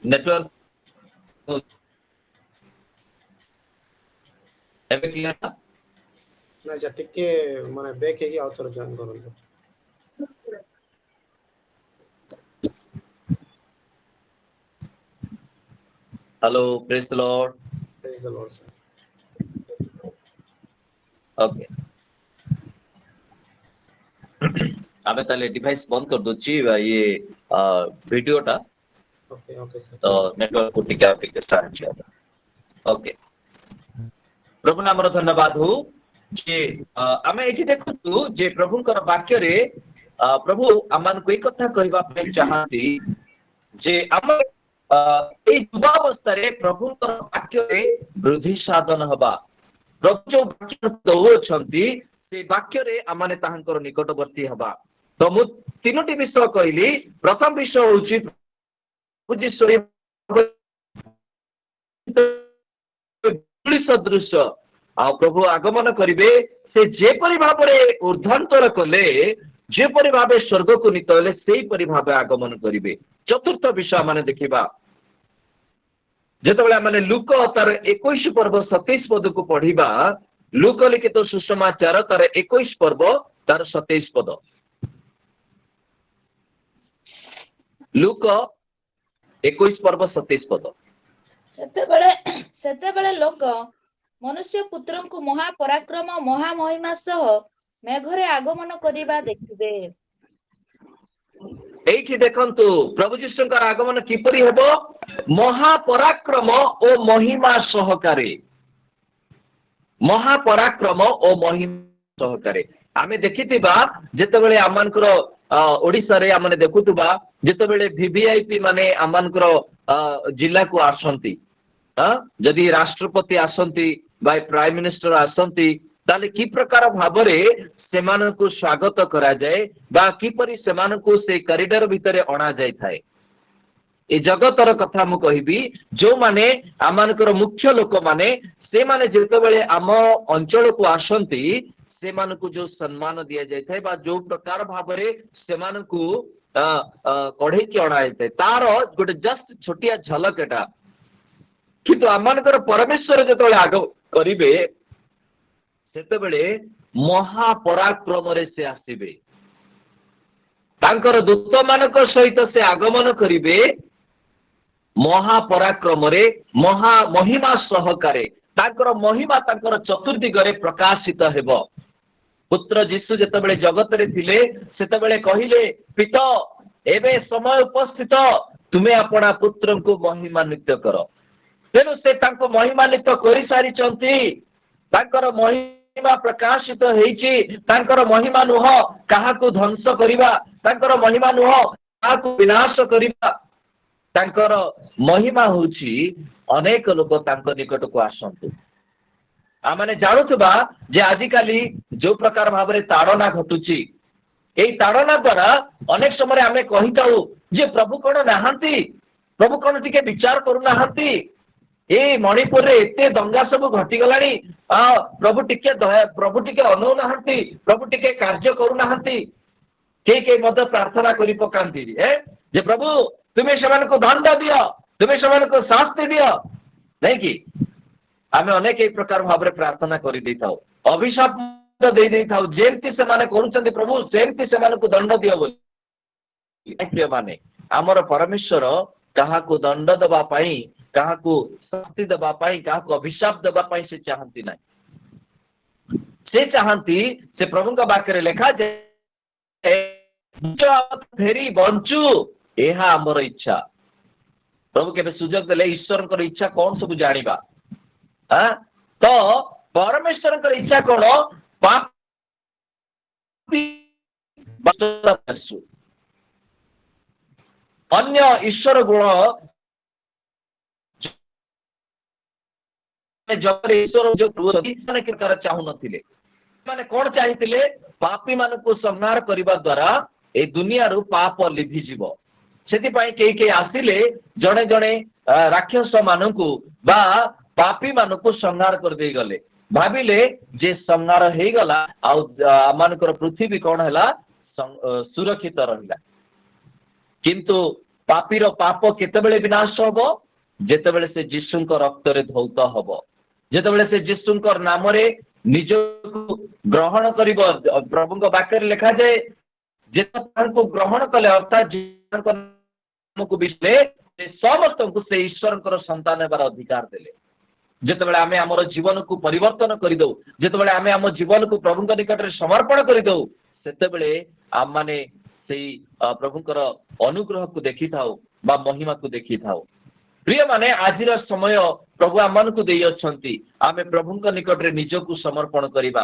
ନେଟୱାର୍କ ଏବେ କ୍ଲିୟର? ନାଇଁ ସାର୍, ଟିକେ ମାନେ ବ୍ୟାକ୍ ହେଇକି ଆଉ ଥରେ ଜଏନ୍ କରନ୍ତୁ। Hello, praise the Lord. Praise the Lord, sir. Okay, ଆମେ ତାହେଲେ ଡିଭାଇସ ବନ୍ଦ କରିଦଉଛି ଇଏ ଭିଡିଓଟା। Okay okay sir. ତ ନେଟୱାର୍କ କୁ ଟିକେ ଆଉ ଟିକେ ସାହାଯ୍ୟ। ଓକେ, ପ୍ରଭୁ ନାମର ଧନ୍ୟବାଦ ହଉ ଯେ ଆମେ ଏଠି ଦେଖୁଛୁ ଯେ ପ୍ରଭୁଙ୍କର ବାକ୍ୟରେ ପ୍ରଭୁ ଆମମାନଙ୍କୁ ଏଇ କଥା କହିବା ପାଇଁ ଚାହାନ୍ତି ଯେ ଆମେ ଏଇ ଯୁବାବସ୍ଥାରେ ପ୍ରଭୁଙ୍କର ବାକ୍ୟରେ ବୃଦ୍ଧି ସାଧନ ହବା। ପ୍ରଭୁ ଯୋଉ ବାକ୍ୟ ଦଉଅଛନ୍ତି, ସେ ବାକ୍ୟରେ ଆମମାନେ ତାହାଙ୍କର ନିକଟବର୍ତ୍ତୀ ହବା। ତ ମୁଁ ତିନୋଟି ବିଷୟ କହିଲି। ପ୍ରଥମ ବିଷୟ ହଉଛି ପ୍ରଭୁ ଯୀଶୁ ସଦୃଶ, ଆଉ ପ୍ରଭୁ ଆଗମନ କରିବେ। ସେ ଯେପରି ଭାବରେ ଉର୍ଦ୍ଧାନ୍ତର କଲେ, ଯେପରି ଭାବେ ସ୍ୱର୍ଗକୁ ନୀତ ହେଲେ, ସେହିପରି ଭାବେ ଆଗମନ କରିବେ। ଚତୁର୍ଥ ବିଷୟ ଆମେ ଦେଖିବା, ଯେତେବେଳେ ଆମେ ଲୁକ ତାର 21 ପର୍ବ 27 ପଦକୁ ପଢିବା। ଲୁକ ଲିଖିତ ସୁସମାଚାର ତାର 21 ପର୍ବ ତାର 27 ପଦ। ଲୁକ 21 ପର୍ବ 27 ପଦ। ସେତେବେଳେ ଲୋକ ମନୁଷ୍ୟ ପୁତ୍ରଙ୍କୁ ମହାପରାକ୍ରମ ମହାମହିମା ସହ ମେଘରେ ଆଗମନ କରିବା ଦେଖିବେ। ଏଇଠି ଦେଖନ୍ତୁ, ପ୍ରଭୁ ଯୀଶୁଙ୍କର ଆଗମନ କିପରି ହେବ? ମହାପରାକ୍ରମ ଓ ମହିମା ସହକାରେ। ମହାପରାକ୍ରମ ଓ ମହିମା ସହକାରେ। ଆମେ ଦେଖିଥିବା ଯେତେବେଳେ ଆମମାନଙ୍କର ଓଡିଶାରେ ଆମେ ଦେଖୁଥିବା, ଯେତେବେଳେ ଭିଭିଆଇପି ମାନେ ଆମମାନଙ୍କର ଜିଲ୍ଲାକୁ ଆସନ୍ତି, ଯଦି ରାଷ୍ଟ୍ରପତି ଆସନ୍ତି ବା ପ୍ରାଇମ ମିନିଷ୍ଟର ଆସନ୍ତି, ତାହେଲେ କି ପ୍ରକାର ଭାବରେ ସେମାନଙ୍କୁ ସ୍ୱାଗତ କରାଯାଏ ବା କିପରି ସେମାନଙ୍କୁ ସେଇ କରିଡର ଭିତରେ ଅଣାଯାଇଥାଏ। ଏ ଜଗତର କଥା ମୁଁ କହିବି, ଯୋଉମାନେ ଆମମାନଙ୍କର ମୁଖ୍ୟ ଲୋକମାନେ, ସେମାନେ ଯେତେବେଳେ ଆମ ଅଞ୍ଚଳକୁ ଆସନ୍ତି, ସେମାନଙ୍କୁ ଯୋଉ ସମ୍ମାନ ଦିଆଯାଇଥାଏ ବା ଯୋଉ ପ୍ରକାର ଭାବରେ ସେମାନଙ୍କୁ କଢେଇକି ଅଣାଯାଇଥାଏ, ତାର ଗୋଟେ ଜଷ୍ଟ ଛୋଟିଆ ଝଲକ ଏଟା। କିନ୍ତୁ ଆମମାନଙ୍କର ପରମେଶ୍ୱର ଯେତେବେଳେ ଆଗ କରିବେ, ସେତେବେଳେ ମହାପରାକ୍ରମରେ ସେ ଆସିବେ। ତାଙ୍କର ଦୂତମାନଙ୍କ ସହିତ ସେ ଆଗମନ କରିବେ ମହାପରାକ୍ରମରେ, ମହା ମହିମା ସହକାରେ। ତାଙ୍କର ମହିମା ତାଙ୍କର ଚତୁର୍ଦିଗରେ ପ୍ରକାଶିତ ହେବ। ପୁତ୍ର ଯୀଶୁ ଯେତେବେଳେ ଜଗତରେ ଥିଲେ, ସେତେବେଳେ କହିଲେ, ପିତା, ଏବେ ସମୟ ଉପସ୍ଥିତ, ତୁମେ ଆପଣା ପୁତ୍ରଙ୍କୁ ମହିମାନ୍ୱିତ କର। ତେଣୁ ସେ ତାଙ୍କୁ ମହିମାନ୍ୱିତ କରିସାରିଛନ୍ତି। ତାଙ୍କର ମହିମା ପ୍ରକାଶିତ ହେଇଛି। ତାଙ୍କର ମହିମା ନୁହଁ କାହାକୁ ଧ୍ୱଂସ କରିବା, ତାଙ୍କର ମହିମା ନୁହଁ କାହାକୁ ବିନାଶ କରିବା। ତାଙ୍କର ମହିମା ହଉଛି ଅନେକ ଲୋକ ତାଙ୍କ ନିକଟକୁ ଆସନ୍ତୁ। ଆମମାନେ ଜାଣୁଥିବା ଯେ ଆଜିକାଲି ଯୋଉ ପ୍ରକାର ଭାବରେ ତାଡ଼ନା ଘଟୁଛି, ଏଇ ତାଡ଼ନା ଦ୍ଵାରା ଅନେକ ସମୟରେ ଆମେ କହିଥାଉ ଯେ ପ୍ରଭୁ କଣ ନାହାନ୍ତି? ପ୍ରଭୁ କଣ ଟିକେ ବିଚାର କରୁନାହାନ୍ତି? ଏଇ ମଣିପୁରରେ ଏତେ ଦଙ୍ଗା ସବୁ ଘଟିଗଲାଣି, ପ୍ରଭୁ ଟିକେ ଦୟା, ପ୍ରଭୁ ଟିକେ ଅନଉନାହାନ୍ତି, ପ୍ରଭୁ ଟିକେ କାର୍ଯ୍ୟ କରୁନାହାନ୍ତି। କେହି କେହି ମଧ୍ୟ ପ୍ରାର୍ଥନା କରି ପକାନ୍ତି ଯେ ପ୍ରଭୁ, ତୁମେ ସେମାନଙ୍କୁ ଦଣ୍ଡ ଦିଅ, ତୁମେ ସେମାନଙ୍କୁ ଶାସ୍ତି ଦିଅ, ନାଇଁ କି? ଆମେ ଅନେକ ଏଇ ପ୍ରକାର ଭାବରେ ପ୍ରାର୍ଥନା କରିଦେଇଥାଉ, ଅଭିଶାପ ଦେଇ ଦେଇଥାଉ, ଯେମିତି ସେମାନେ କରୁଛନ୍ତି ପ୍ରଭୁ ସେମିତି ସେମାନଙ୍କୁ ଦଣ୍ଡ ଦିଅ ବୋଲି। ପ୍ରିୟମାନେ, ଆମର ପରମେଶ୍ୱର କାହାକୁ ଦଣ୍ଡ ଦେବା ପାଇଁ, କାହାକୁ ଶାସ୍ତି ଦେବା ପାଇଁ, କାହାକୁ ଅଭିଶାପ ଦେବା ପାଇଁ ସେ ଚାହାନ୍ତି ନାହିଁ। ସେ ଚାହାନ୍ତି, ସେ ପ୍ରଭୁଙ୍କ ବାକ୍ୟରେ ଲେଖାଯାଏ, ଫେରି ବଞ୍ଚୁ, ଏହା ଆମର ଇଚ୍ଛା। ପ୍ରଭୁ କେବେ ସୁଯୋଗ ଦେଲେ ଈଶ୍ୱରଙ୍କର ଇଚ୍ଛା କଣ ସବୁ ଜାଣିବା। ତ ପରମେଶ୍ୱରଙ୍କର ଇଚ୍ଛା କଣ? ପାପୀ ଆସୁ। ଅନ୍ୟ ଈଶ୍ୱର ଗୁଣ ଈଶ୍ୱର ଯୋଉ ସେମାନେ ପ୍ରକାର ଚାହୁଁନଥିଲେ। ମାନେ କଣ ଚାହିଁଥିଲେ? ପାପୀ ମାନଙ୍କୁ ସଂହାର କରିବା ଦ୍ଵାରା ଏଇ ଦୁନିଆରୁ ପାପ ଲିଭିଯିବ। ସେଥିପାଇଁ କେହି କେହି ଆସିଲେ, ଜଣେ ଜଣେ ରାକ୍ଷସ ମାନଙ୍କୁ ବା ପାପୀ ମାନଙ୍କୁ ସଂହାର କରିଦେଇ ଗଲେ। ଭାବିଲେ ଯେ ସଂହାର ହେଇଗଲା ଆଉ ଆମମାନଙ୍କର ପୃଥିବୀ କଣ ହେଲା, ସୁରକ୍ଷିତ ରହିଲା। କିନ୍ତୁ ପାପୀର ପାପ କେତେବେଳେ ବିନାଶ ହବ? ଯେତେବେଳେ ସେ ଯୀଶୁଙ୍କ ରକ୍ତରେ ଧୌତ ହବ, ଯେତେବେଳେ ସେ ଯୀଶୁଙ୍କ ନାମରେ ନିଜକୁ ଗ୍ରହଣ କରିବ। ପ୍ରଭୁଙ୍କ ବାକ୍ୟରେ ଲେଖାଯାଏ, ଯେ ତାଙ୍କୁ ଗ୍ରହଣ କଲେ, ଅର୍ଥାତ୍ ନାମକୁ ବିଶ୍ଲେ, ସେ ସମସ୍ତଙ୍କୁ ସେ ଈଶ୍ୱରଙ୍କର ସନ୍ତାନ ହେବାର ଅଧିକାର ଦେଲେ। ଯେତେବେଳେ ଆମେ ଆମର ଜୀବନକୁ ପରିବର୍ତ୍ତନ କରିଦଉ, ଯେତେବେଳେ ଆମେ ଆମ ଜୀବନକୁ ପ୍ରଭୁଙ୍କ ନିକଟରେ ସମର୍ପଣ କରିଦଉ, ସେତେବେଳେ ଆମମାନେ ସେଇ ପ୍ରଭୁଙ୍କର ଅନୁଗ୍ରହକୁ ଦେଖିଥାଉ ବା ମହିମାକୁ ଦେଖିଥାଉ। ପ୍ରିୟମାନେ, ଆଜିର ସମୟ ପ୍ରଭୁ ଆମମାନଙ୍କୁ ଦେଇଅଛନ୍ତି, ଆମେ ପ୍ରଭୁଙ୍କ ନିକଟରେ ନିଜକୁ ସମର୍ପଣ କରିବା।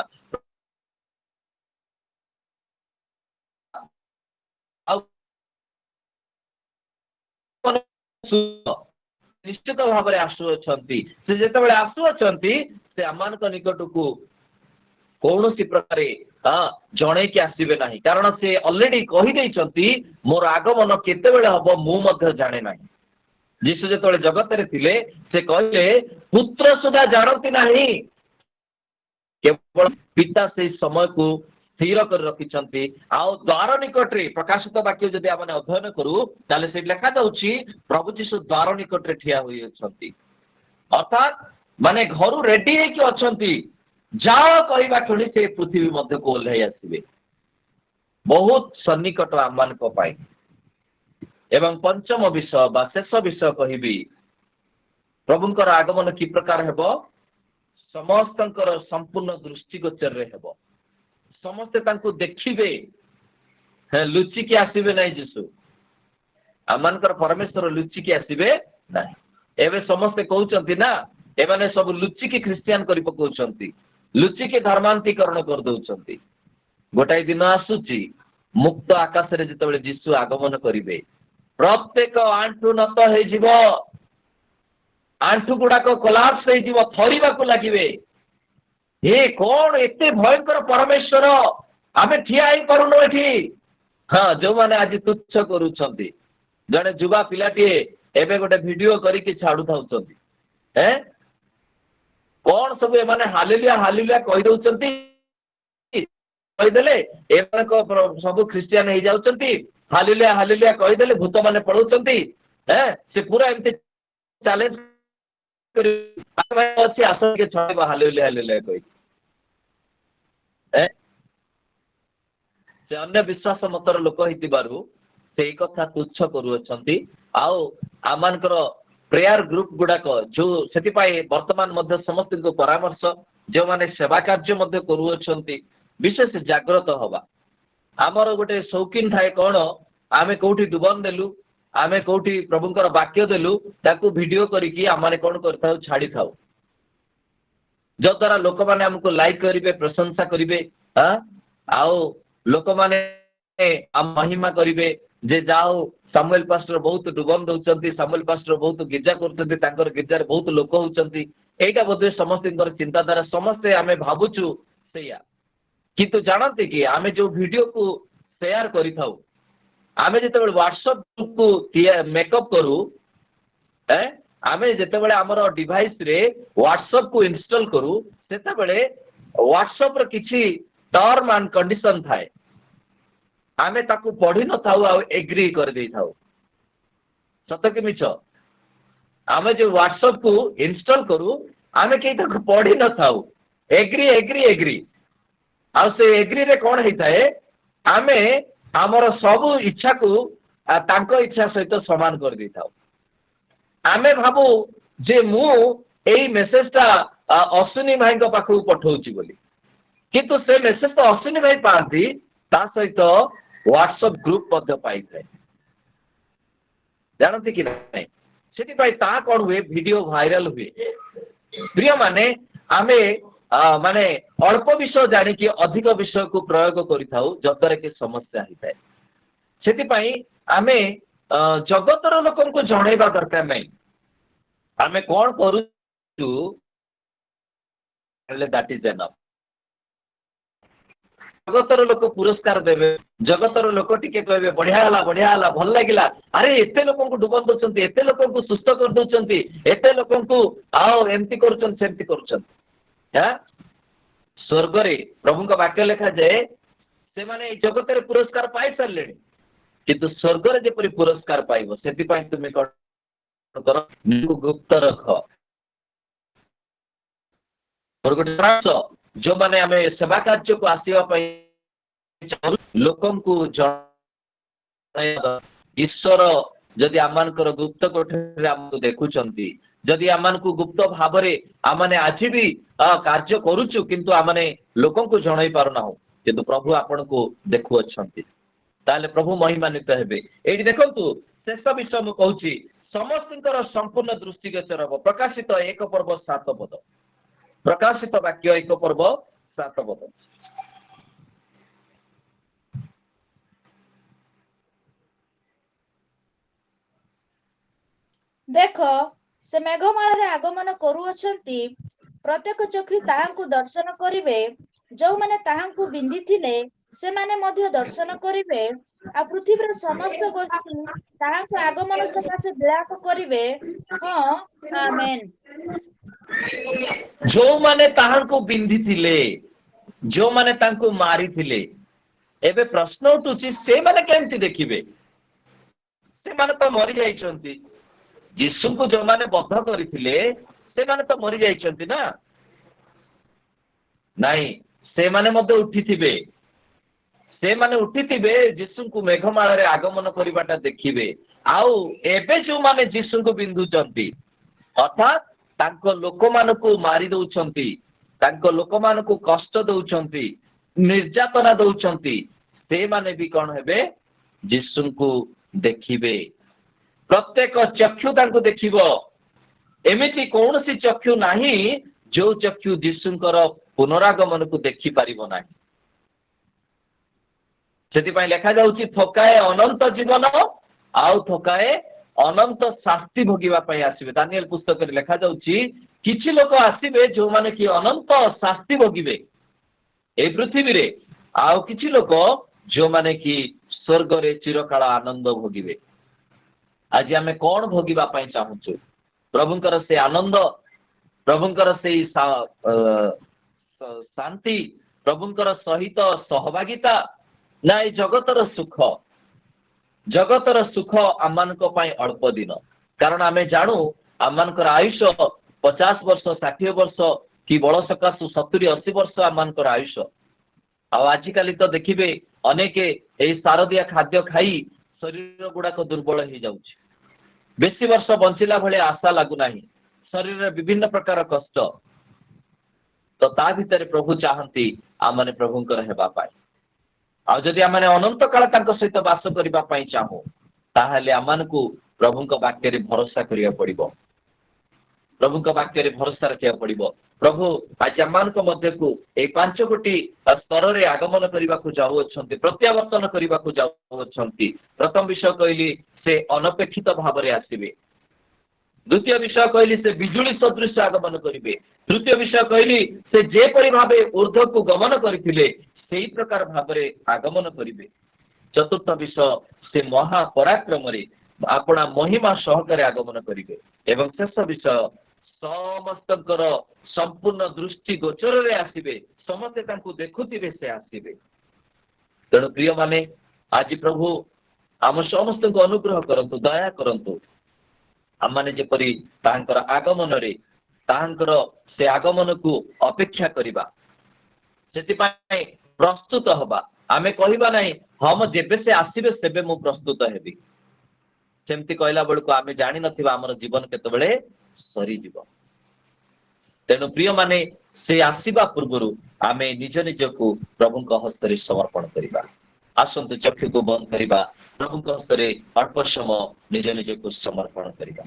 ଆଉ ନିଶ୍ଚିତ ଭାବରେ ଆସୁଅଛନ୍ତି। ସେ ଯେତେବେଳେ ଆସୁଅଛନ୍ତି, ସେ ଆମମାନଙ୍କ ନିକଟକୁ କୌଣସି ପ୍ରକାରେ ଜଣେଇକି ଆସିବେ ନାହିଁ, କାରଣ ସେ ଅଲରେଡି କହିଦେଇଛନ୍ତି, ମୋର ଆଗମନ କେତେବେଳେ ହବ ମୁଁ ମଧ୍ୟ ଜାଣେ ନାହିଁ। ଯୀଶୁ ଯେତେବେଳେ ଜଗତରେ ଥିଲେ, ସେ କହିଲେ, ପୁତ୍ର ସୁଦ୍ଧା ଜାଣନ୍ତି ନାହିଁ, କେବଳ ପିତା ସେଇ ସମୟକୁ ସ୍ଥିର କରି ରଖିଛନ୍ତି। ଆଉ ଦ୍ୱାର ନିକଟରେ, ପ୍ରକାଶିତ ବାକ୍ୟ ଯଦି ଆମେ ଅଧ୍ୟୟନ କରୁ, ତାହେଲେ ସେଇଠି ଲେଖାଯାଉଛି ପ୍ରଭୁ ଯୀଶୁ ଦ୍ୱାର ନିକଟରେ ଠିଆ ହୋଇଅଛନ୍ତି, ଅର୍ଥାତ୍ ମାନେ ଘରୁ ରେଡି ହେଇକି ଅଛନ୍ତି। ଯାଅ କହିବା କ୍ଷଣି ସେ ପୃଥିବୀ ମଧ୍ୟକୁ ଓହ୍ଲାଇ ଆସିବେ। ବହୁତ ସନ୍ନିକଟ ଆମମାନଙ୍କ ପାଇଁ। ଏବଂ ପଞ୍ଚମ ବିଷୟ ବା ଶେଷ ବିଷୟ କହିବି, ପ୍ରଭୁଙ୍କର ଆଗମନ କି ପ୍ରକାର ହେବ? ସମସ୍ତଙ୍କର ସମ୍ପୂର୍ଣ୍ଣ ଦୃଷ୍ଟିଗୋଚରରେ ହେବ। ସମସ୍ତେ ତାଙ୍କୁ ଦେଖିବେ, ଲୁଚିକି ଆସିବେ ନାହିଁ। ଯୀଶୁ ଆମମାନଙ୍କର ପରମେଶ୍ୱର ଲୁଚିକି ଆସିବେ ନାହିଁ। ଏବେ ସମସ୍ତେ କହୁଛନ୍ତି ନା, ଏମାନେ ସବୁ ଲୁଚିକି ଖ୍ରୀଷ୍ଟିଆନ କରି ପକଉଛନ୍ତି, ଲୁଚିକି ଧର୍ମାନ୍ତୀକରଣ କରିଦଉଛନ୍ତି। ଗୋଟାଏ ଦିନ ଆସୁଛି, ମୁକ୍ତ ଆକାଶରେ ଯେତେବେଳେ ଯୀଶୁ ଆଗମନ କରିବେ, ପ୍ରତ୍ୟେକ ଆଣ୍ଠୁ ନତ ହେଇଯିବ, ଆଣ୍ଠୁ ଗୁଡାକ କୋଲାପ୍ସ ହେଇଯିବ, ଥରିବାକୁ ଲାଗିବେ। ଏ କଣ ଏତେ ଭୟଙ୍କର ପରମେଶ୍ୱର, ଆମେ ଠିଆ ହେଇପାରୁନୁ ଏଠି। ହଁ, ଯୋଉମାନେ ଆଜି ତୁଚ୍ଛ କରୁଛନ୍ତି, ଜଣେ ଯୁବା ପିଲାଟିଏ ଏବେ ଗୋଟେ ଭିଡିଓ କରିକି ଛାଡୁଥାଉଛନ୍ତି, କଣ ସବୁ ଏମାନେ ହାଲେଲୁୟା ହାଲେଲୁୟା କହିଦଉଛନ୍ତି, କହିଦେଲେ ଏମାନଙ୍କ ସବୁ ଖ୍ରୀଷ୍ଟିଆନ ହେଇଯାଉଛନ୍ତି, ହାଲେଲୁୟା ହାଲେଲୁୟା କହିଦେଲେ ଭୂତ ମାନେ ପଳଉଛନ୍ତି। ସେ ପୁରା ଏମିତି ଚ୍ୟାଲେଞ୍ଜ ଅଛି, ଆସ ଟିକେ ଛାଡ଼ିବ ହାଲେଲୁୟା ହାଲେଲୁୟା କହିକି। ସେ ଅନ୍ୟ ବିଶ୍ୱାସ ମତର ଲୋକ ହେଇଥିବାରୁ ସେଇ କଥା ତୁଚ୍ଛ କରୁଅଛନ୍ତି। ଆଉ ଆମମାନଙ୍କର ପ୍ରେୟାର ଗ୍ରୁପ ଗୁଡାକ ଯୋଉ, ସେଥିପାଇଁ ବର୍ତ୍ତମାନ ମଧ୍ୟ ସମସ୍ତଙ୍କୁ ପରାମର୍ଶ, ଯେଉଁମାନେ ସେବା କାର୍ଯ୍ୟ ମଧ୍ୟ କରୁଅଛନ୍ତି, ବିଶେଷ ଜାଗ୍ରତ ହବା। ଆମର ଗୋଟେ ସୌକିନ ଥାଏ କଣ, ଆମେ କୋଉଠି ଡୁବନ ଦେଲୁ, ଆମେ କୋଉଠି ପ୍ରଭୁଙ୍କର ବାକ୍ୟ ଦେଲୁ, ତାକୁ ଭିଡିଓ କରିକି ଆମମାନେ କଣ କରିଥାଉ, ଛାଡିଥାଉ, ଯଦ୍ୱାରା ଲୋକମାନେ ଆମକୁ ଲାଇକ୍ କରିବେ, ପ୍ରଶଂସା କରିବେ, ଆଉ ଲୋକମାନେ ମହିମା କରିବେ ଯେ ଯାଉ ସାମୁଏଲ ପାଷ୍ଟର ବହୁତ ଡୁବନ ଦଉଛନ୍ତି, ସାମୁଏଲ ପାଷ୍ଟର ବହୁତ ଗିର୍ଜା କରୁଛନ୍ତି, ତାଙ୍କର ଗିର୍ଜାରେ ବହୁତ ଲୋକ ହଉଛନ୍ତି। ଏଇଟା ବୋଧେ ସମସ୍ତଙ୍କର ଚିନ୍ତାଧାରା, ସମସ୍ତେ ଆମେ ଭାବୁଛୁ ସେଇଆ। କିନ୍ତୁ ଜାଣନ୍ତି କି, ଆମେ ଯୋଉ ଭିଡିଓକୁ ସେୟାର କରିଥାଉ, ଆମେ ଯେତେବେଳେ ହ୍ୱାଟ୍ସଆପ ଗ୍ରୁପକୁ ମେକଅପ୍ କରୁ, ଆମେ ଯେତେବେଳେ ଆମର ଡିଭାଇସରେ ହ୍ୱାଟ୍ସଆପକୁ ଇନଷ୍ଟଲ କରୁ, ସେତେବେଳେ ହ୍ୱାଟ୍ସଆପର କିଛି ଟର୍ମ ଆଣ୍ଡ କଣ୍ଡିସନ ଥାଏ, ଆମେ ତାକୁ ପଢି ନଥାଉ ଆଉ ଏଗ୍ରି କରିଦେଇଥାଉ। ସତ କି ମିଛ? ଆମେ ଯୋଉ ହ୍ୱାଟ୍ସଆପକୁ ଇନଷ୍ଟଲ କରୁ, ଆମେ କେହି ତାକୁ ପଢି ନଥାଉ, ଏଗ୍ରି ଏଗ୍ରି ଏଗ୍ରି। ଆଉ ସେ ଏଗ୍ରିରେ କଣ ହେଇଥାଏ, ଆମେ ଆମର ସବୁ ଇଚ୍ଛାକୁ ତାଙ୍କ ଇଚ୍ଛା ସହିତ ସମାନ କରିଦେଇଥାଉ। ଆମେ ଭାବୁ ଯେ ମୁଁ ଏଇ ମେସେଜଟା ଅଶ୍ୱିନୀ ଭାଇଙ୍କ ପାଖକୁ ପଠଉଛି ବୋଲି, କିନ୍ତୁ ସେ ମେସେଜ ତ ଅଶ୍ୱିନୀ ଭାଇ ପାଆନ୍ତି, ତା ସହିତ ହ୍ୱାଟ୍ସଆପ ଗ୍ରୁପ ମଧ୍ୟ ପାଇଥାଏ, ଜାଣନ୍ତି କି ନାଇଁ? ସେଥିପାଇଁ ତାହା କଣ ହୁଏ, ଭିଡିଓ ଭାଇରାଲ ହୁଏ। ପ୍ରିୟମାନେ, ଆମେ ମାନେ ଅଳ୍ପ ବିଷୟ ଜାଣିକି ଅଧିକ ବିଷୟକୁ ପ୍ରୟୋଗ କରିଥାଉ, ଯଦ୍ୱାରା କି ସମସ୍ୟା ହେଇଥାଏ। ସେଥିପାଇଁ ଆମେ ଜଗତର ଲୋକଙ୍କୁ ଜଣେଇବା ଦରକାର ନାହିଁ। ଆମେ କଣ କରୁଛୁ, that is enough. ଜଗତର ଲୋକ ପୁରସ୍କାର ଦେବେ, ଜଗତର ଲୋକ ଟିକେ କହିବେ ବଢିଆ ହେଲା, ବଢିଆ ହେଲା, ଭଲ ଲାଗିଲା, ଆରେ ଏତେ ଲୋକଙ୍କୁ ଡୁବନ ଦଉଛନ୍ତି, ଏତେ ଲୋକଙ୍କୁ ସୁସ୍ଥ କରିଦଉଛନ୍ତି, ଏତେ ଲୋକଙ୍କୁ ଆଉ ଏମିତି କରୁଛନ୍ତି, ସେମିତି କରୁଛନ୍ତି। ସ୍ୱର୍ଗରେ ପ୍ରଭୁଙ୍କ ବାକ୍ୟ ଲେଖାଯାଏ ସେମାନେ ଏଇ ଜଗତରେ ପୁରସ୍କାର ପାଇସାରିଲେଣି, କିନ୍ତୁ ସ୍ୱର୍ଗରେ ଯେପରି ପୁରସ୍କାର ପାଇବ ସେଥିପାଇଁ ତୁମେ କଣ କର, ନିଜକୁ ଗୁପ୍ତ ରଖ। ମୋର ଗୋଟେ ଯୋଉମାନେ ଆମେ ସେବା କାର୍ଯ୍ୟକୁ ଆସିବା ପାଇଁ ଲୋକଙ୍କୁ ଜଣାଇବା, ଈଶ୍ୱର ଯଦି ଆମମାନଙ୍କର ଗୁପ୍ତ କୋଠରୀରେ ଆମକୁ ଦେଖୁଛନ୍ତି, ଯଦି ଆମମାନଙ୍କୁ ଗୁପ୍ତ ଭାବରେ ଆମମାନେ ଆଜି ବି କାର୍ଯ୍ୟ କରୁଛୁ କିନ୍ତୁ ଆମମାନେ ଲୋକଙ୍କୁ ଜଣାଇ ପାରୁନାହୁଁ, କିନ୍ତୁ ପ୍ରଭୁ ଆପଣଙ୍କୁ ଦେଖୁଅଛନ୍ତି, ତାହେଲେ ପ୍ରଭୁ ମହିମାନ୍ୱିତ ହେବେ। ଏଇଠି ଦେଖନ୍ତୁ ଶେଷ ବିଷୟ ମୁଁ କହୁଛି, ସମସ୍ତଙ୍କର ସମ୍ପୂର୍ଣ୍ଣ ଦୃଷ୍ଟିଗୋଚର ହବ। ପ୍ରକାଶିତ 1:7, ପ୍ରକାଶିତ ବାକ୍ୟ 1:7। ଦେଖ, ସେ ମେଘମାଳାରେ ଆଗମନ କରୁଅଛନ୍ତି, ପ୍ରତ୍ୟେକ ଚକ୍ଷୁ ତାହାଙ୍କୁ ଦର୍ଶନ କରିବେ, ଯୋଉମାନେ ତାହାଙ୍କୁ ବିନ୍ଧିଥିଲେ ସେମାନେ ମଧ୍ୟ ଦର୍ଶନ କରିବେ, ଆଉ ପୃଥିବୀର ସମସ୍ତ ଗୋଷ୍ଠୀ ତାହାଙ୍କ ଆଗମନ ସକାଶେ ବିଳାପ କରିବେ। ହଁ, ଆମେନ୍। ଯୋଉମାନେ ତାହାଙ୍କୁ ବିନ୍ଧିଥିଲେ, ଯୋଉମାନେ ତାଙ୍କୁ ମାରିଥିଲେ, ଏବେ ପ୍ରଶ୍ନ ଉଠୁଛି ସେମାନେ କେମିତି ଦେଖିବେ? ସେମାନେ ତ ମରି ଯାଇଛନ୍ତି। ଯୀଶୁଙ୍କୁ ଯୋଉମାନେ ବଧ କରିଥିଲେ ସେମାନେ ତ ମରି ଯାଇଛନ୍ତି ନା? ନାଇଁ, ସେମାନେ ମଧ୍ୟ ଉଠିଥିବେ। ସେମାନେ ଉଠିଥିବେ, ଯୀଶୁଙ୍କୁ ମେଘମାଳାରେ ଆଗମନ କରିବାଟା ଦେଖିବେ। ଆଉ ଏବେ ଯୋଉମାନେ ଯୀଶୁଙ୍କୁ ବିନ୍ଧୁଛନ୍ତି, ଅର୍ଥାତ୍ ତାଙ୍କ ଲୋକମାନଙ୍କୁ ମାରି ଦଉଛନ୍ତି, ତାଙ୍କ ଲୋକମାନଙ୍କୁ କଷ୍ଟ ଦଉଛନ୍ତି, ନିର୍ଯାତନା ଦଉଛନ୍ତି, ସେମାନେ ବି କଣ ହେବେ? ଯୀଶୁଙ୍କୁ ଦେଖିବେ। ପ୍ରତ୍ୟେକ ଚକ୍ଷୁ ତାଙ୍କୁ ଦେଖିବ। ଏମିତି କୌଣସି ଚକ୍ଷୁ ନାହିଁ ଯୋଉ ଚକ୍ଷୁ ଯୀଶୁଙ୍କର ପୁନରାଗମନକୁ ଦେଖିପାରିବ ନାହିଁ। ସେଥିପାଇଁ ଲେଖାଯାଉଛି ଥୋକାଏ ଅନନ୍ତ ଜୀବନ ଆଉ ଥୋକାଏ ଅନନ୍ତ ଶାସ୍ତି ଭୋଗିବା ପାଇଁ ଆସିବେ। ଦାନିଏଲ ପୁସ୍ତକରେ ଲେଖାଯାଉଛି କିଛି ଲୋକ ଆସିବେ ଯୋଉମାନେ କି ଅନନ୍ତ ଶାସ୍ତି ଭୋଗିବେ ଏଇ ପୃଥିବୀରେ, ଆଉ କିଛି ଲୋକ ଯୋଉମାନେ କି ସ୍ୱର୍ଗରେ ଚିରକାଳ ଆନନ୍ଦ ଭୋଗିବେ। ଆଜି ଆମେ କଣ ଭୋଗିବା ପାଇଁ ଚାହୁଁଛୁ? ପ୍ରଭୁଙ୍କର ସେ ଆନନ୍ଦ, ପ୍ରଭୁଙ୍କର ସେଇ ଶାନ୍ତି, ପ୍ରଭୁଙ୍କର ସହିତ ସହଭାଗିତା, ନା ଏଇ ଜଗତର ସୁଖ? ଜଗତର ସୁଖ ଆମମାନଙ୍କ ପାଇଁ ଅଳ୍ପ ଦିନ, କାରଣ ଆମେ ଜାଣୁ ଆମମାନଙ୍କର ଆୟୁଷ 50 ବର୍ଷ, 60 ବର୍ଷ କି ବଳ ସକାଶୁ 70-80 ବର୍ଷ ଆମମାନଙ୍କର ଆୟୁଷ। ଆଉ ଆଜିକାଲି ତ ଦେଖିବେ ଅନେକ ଏଇ ସାରଦିଆ ଖାଦ୍ୟ ଖାଇ ଶରୀର ଗୁଡାକ ଦୁର୍ବଳ ହେଇଯାଉଛି। ବେଶୀ ବର୍ଷ ବଞ୍ଚିଲା ଭଳିଆ ଆଶା ଲାଗୁନାହିଁ, ଶରୀରରେ ବିଭିନ୍ନ ପ୍ରକାର କଷ୍ଟ। ତ ତା ଭିତରେ ପ୍ରଭୁ ଚାହାନ୍ତି ଆମମାନେ ପ୍ରଭୁଙ୍କର ହେବା ପାଇଁ। ଆଉ ଯଦି ଆମମାନେ ଅନନ୍ତ କାଳ ତାଙ୍କ ସହିତ ବାସ କରିବା ପାଇଁ ଚାହୁଁ, ତାହେଲେ ଆମମାନଙ୍କୁ ପ୍ରଭୁଙ୍କ ବାକ୍ୟରେ ଭରସା କରିବାକୁ ପଡିବ। ପ୍ରଭୁଙ୍କ ବାକ୍ୟରେ ଭରସା ରଖିବାକୁ ପଡିବ। ପ୍ରଭୁ ଆଜି ଆମମାନଙ୍କ ମଧ୍ୟକୁ ଏଇ 5 ଗୋଟି ସ୍ତରରେ ଆଗମନ କରିବାକୁ ଯାଉଅଛନ୍ତି, ପ୍ରତ୍ୟାବର୍ତ୍ତନ କରିବାକୁ ଯାଉଅଛନ୍ତି। ପ୍ରଥମ ବିଷୟ କହିଲି ସେ ଅନପେକ୍ଷିତ ଭାବରେ ଆସିବେ। ଦ୍ୱିତୀୟ ବିଷୟ କହିଲି ସେ ବିଜୁଳି ସଦୃଶ ଆଗମନ କରିବେ। ତୃତୀୟ ବିଷୟ କହିଲି ସେ ଯେପରି ଭାବେ ଉର୍ଦ୍ଧ୍ୱକୁ ଗମନ କରିଥିଲେ ସେଇ ପ୍ରକାର ଭାବରେ ଆଗମନ କରିବେ। ଚତୁର୍ଥ ବିଷୟ, ସେ ମହା ପରାକ୍ରମରେ ଆପଣା ମହିମା ସହକାରେ ଆଗମନ କରିବେ। ଏବଂ ଶେଷ ବିଷୟ, ସମସ୍ତଙ୍କର ସମ୍ପୂର୍ଣ୍ଣ ଦୃଷ୍ଟି ଗୋଚରରେ ଆସିବେ, ସମସ୍ତେ ତାଙ୍କୁ ଦେଖୁଥିବେ, ସେ ଆସିବେ। ତେଣୁ ପ୍ରିୟମାନେ, ଆଜି ପ୍ରଭୁ ଆମ ସମସ୍ତଙ୍କୁ ଅନୁଗ୍ରହ କରନ୍ତୁ, ଦୟା କରନ୍ତୁ, ଆମମାନେ ଯେପରି ତାଙ୍କର ଆଗମନରେ, ତାଙ୍କର ସେ ଆଗମନକୁ ଅପେକ୍ଷା କରିବା, ସେଥିପାଇଁ ପ୍ରସ୍ତୁତ ହବା। ଆମେ କହିବା ନାହିଁ ହଁ ମୁଁ ଯେବେ ସେ ଆସିବେ ସେବେ ମୁଁ ପ୍ରସ୍ତୁତ ହେବି। ସେମିତି କହିଲା ବେଳକୁ ଆମେ ଜାଣିନଥିବା ଆମର ଜୀବନ କେତେବେଳେ ସରିଯିବ। ତେଣୁ ପ୍ରିୟମାନେ, ସେ ଆସିବା ପୂର୍ବରୁ ଆମେ ନିଜ ନିଜକୁ ପ୍ରଭୁଙ୍କ ହସ୍ତରେ ସମର୍ପଣ କରିବା। ଆସନ୍ତୁ ଚକ୍ଷୁକୁ ବନ୍ଦ କରିବା, ପ୍ରଭୁଙ୍କ ହସ୍ତରେ ଅଳ୍ପ ସମୟ ନିଜ ନିଜକୁ ସମର୍ପଣ କରିବା।